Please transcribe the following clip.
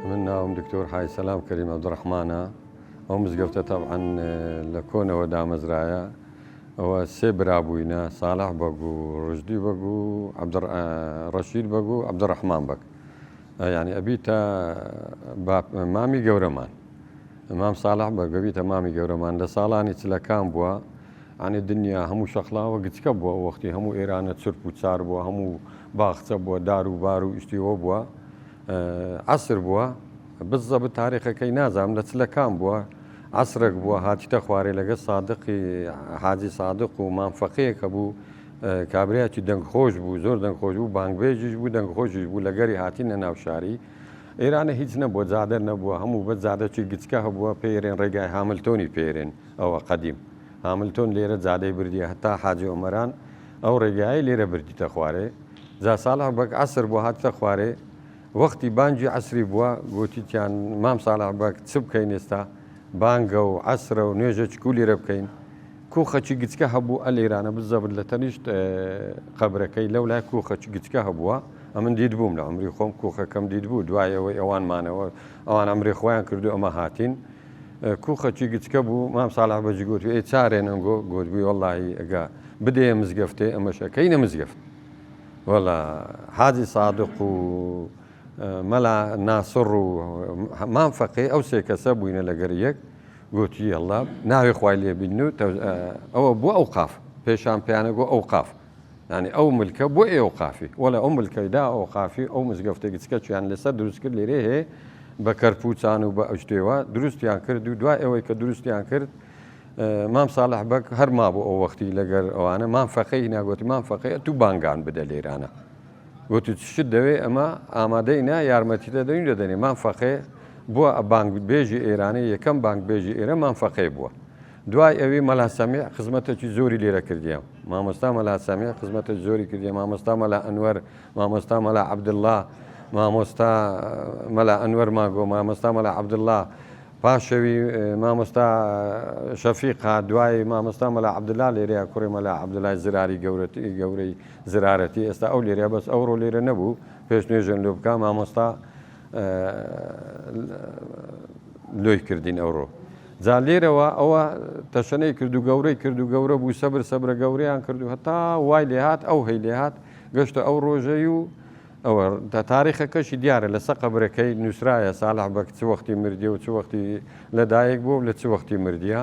من ناوم دکتۆر حاجی سەلام کەریم عەبدولڕەحمانە. ئەو مزگەفتە تەبعەن لە کۆنەوە دامەزرایە. ئەوە سێ برا بووینە، ساڵح بەگ و ڕشدی بەگ و ڕەشید بەگ و عەبدولڕەحمان بەگ. یانی ئەبیتە مامی گەورەمان. مام ساڵح بەگ ئەبیتە مامی گەورەمان. لە ساڵانی چلەکان بووە. یانی دنیا هەموو شەقڵاوە گچکە بووە. ئەو وەختی هەموو ئێرانە چرپ و چار بووە، هەموو باخچە بووە، دار و بار و ئیشتیوە بووە. عەسر بووە بزەبت تاریخەکەی نازانم لە چلەکان بووە عەسرەک بووە هاتیتە خوارێ لەگە سادقی حاجی سادق و مام فەقێیەک هەبوو کابرایەکی دەنگخۆش بوو زۆر دەنگخۆش بوو بانگبێژیش بوو دەنگخۆشیش بوو لەگەری هاتینە ناو شاری ئێرانە هیچ نەبووە جادە نەبووە هەموو بە جادەکی گچکە هەبووە پێرێن ڕێگای هاملتۆنی پێرێن ئەوە قەدیم هاملتۆن لێرە جادەی بردیە هەتا حاجی ئۆمەران ئەو ڕێگایەی لێرە بردیتە خوارێ جا ساڵح بەگ عەسر بووە هاتتە خوارێ وەختی بانگی عەسری بووە گۆتیتیان مام ساڵح بەگ چ بکەین ئێستا بانگە و عەسرە و نوێژە چکو لێرە بکەین کوخەکی گچکە هەبوو ئە لێرانە بزەبت لە تەنیشت قەبرەکەی لەو لای کوخەکی گچکە هەبووە ئەمن دیت بووم لە عمری خۆم کوخەکەم دیت بوو دوای ئەوەی ئەوان مانەوە ئەوان عمری خۆیان کردو ئەمە هاتین کوخەکی گچکە بوو مام ساڵح بەجی گوتوی ئەی چارێنم گۆ گۆتبووی وەڵاهی ئەگە بدەیە مزگەفتێ ئەمەش ئەکەینە مزگەفت وەڵا حاجی سادق و مەلا ناسڕ و مام فەقێ ئەو سێ کەسە بووینە لەگەر یەک گوتی یەڵا ناوی خوای لێ بین و ئەوە بۆ ئەو قاف پێشان پێیانە گۆ ئەو قاف یانی ئەو ملکە بۆ ئێوقافی وەڵێ ئەو ملکەی دا ئەوقافی ئەو مزگەفتە گچکەچیان لەسەر دروست کرد لێرێ هەیە بە کەرپوچان و بە ئەشتێوە دروستیان کرد و دوای ئەوەی کە دروستیان کرد مام ساڵح بەگ هەر مابوو ئەو وەختی لەگەر ئەوانە مام فەقەی ناگوتی مام فەقەی تو بانگان بدە لێرانە گوتی شت دەوێ ئەمە ئامادەی نا یارمەتی دەدەین دەدەنێ مام فەقێ بووە بانگ بێژی ئێرانەی یەکەم بانگ بێژی ئێرە مام فەقێ بووە دوای ئەوی مەلا سەمیع خزمەتێکی زۆری لێرە کردیە. مامۆستا مەلا سەمیع خزمەتێکی زۆری کردیە، مامۆستا مەلا ئەنوەر، مامۆستا مەلا عەبدوڵڵا، مامۆستا مەلا ئەنوەر ماگۆ، مامۆستا مەلا عەبدوڵڵا، پاشەوی مامۆستا شەفیق هات، دوای مامۆستا مەلا عەبدوڵڵا لێرەیە، کوڕی مەلا عەبدوڵای زراری گەورەی زرارەتی، ئێستا ئەو لێرەیە، بەس ئەوڕۆ لێرە نەبوو، پێش نوێژێن لۆ بکا، مامۆستا لۆی کردین ئەوڕۆ. جا لێرەوە ئەوە تەشەنەی کرد و گەورەی کرد و گەورە بوو سەبر سەبرە گەورەیان کرد و هەتا وای لێهات ئەو هەی لێهات گەشتە ئەو ڕۆژەی و ئەوە تا تاریخەکەشی دیارە لەسە قەبرەکەی نووسرایە ساڵح بەگ چ وەختی مردیە و چ وەختی لەدایک بوو و لە چ وەختی مردیە.